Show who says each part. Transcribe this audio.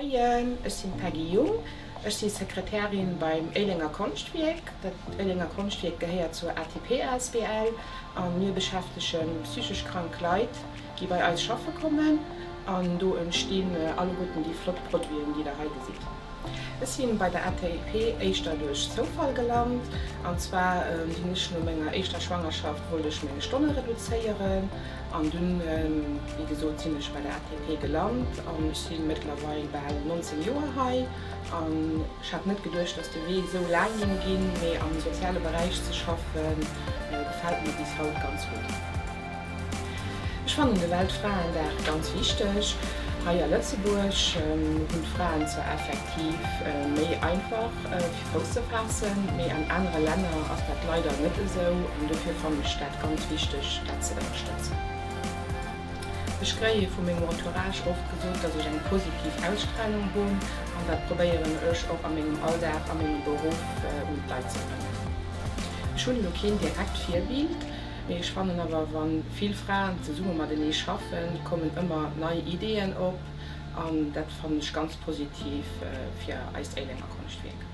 Speaker 1: Moien, ech sinn d'Peggy Jung. Ech si Sekretärin beim Éilenger Konschtwierk. Dat Éilenger Konschtwierk gehéiert zur ATP asbl a mir beschäftege psychesch krank Leit, déi bei eis schaffe kommen an do entstinn alleguerten déi flott Produiten, déi der hei gesitt. Ech sinn bei der ATP éischter duerch Zoufall gelant an zwar sinn ech no menger éischter Schwangerschaft wollt ech meng Stonne reduzéieren an dunn wéi gesot sinn ech bei der ATP gelant an ech si mëttlerweil bal 19 Joer hei an ech hat net geduecht dass de Wee esou laang géing ginn, mee am soziale Beräich ze schaffen gefält mir bis haut ganz gutt. Ech fannen de Weltfraendag ganz wichteg. Hei a Lëtzebuerg hunn d'Fraen zwar effektiv méi einfach fir Fouss ze faassen, mee an anere Länner ass dat leider net esou an dofir fannen ech dat ganz wichteg dat ze ënnerstëtzen. Ech kréie vu mengem Entourage oft gesot, dass ech eng positiv Ausstralung hunn an dat probéieren ech och a mengem Alldag, a mengem Beruff un d'Leit ze bréngen. Ech hunn elo keen direkt Virbild. Mee ech fannen awer, wa vill Fraen zesumme matenee schaffen, kommen ëmmer nei Ideeën op an dat fannen ech ganz positiv fir eist Éilenger Konschtwierk.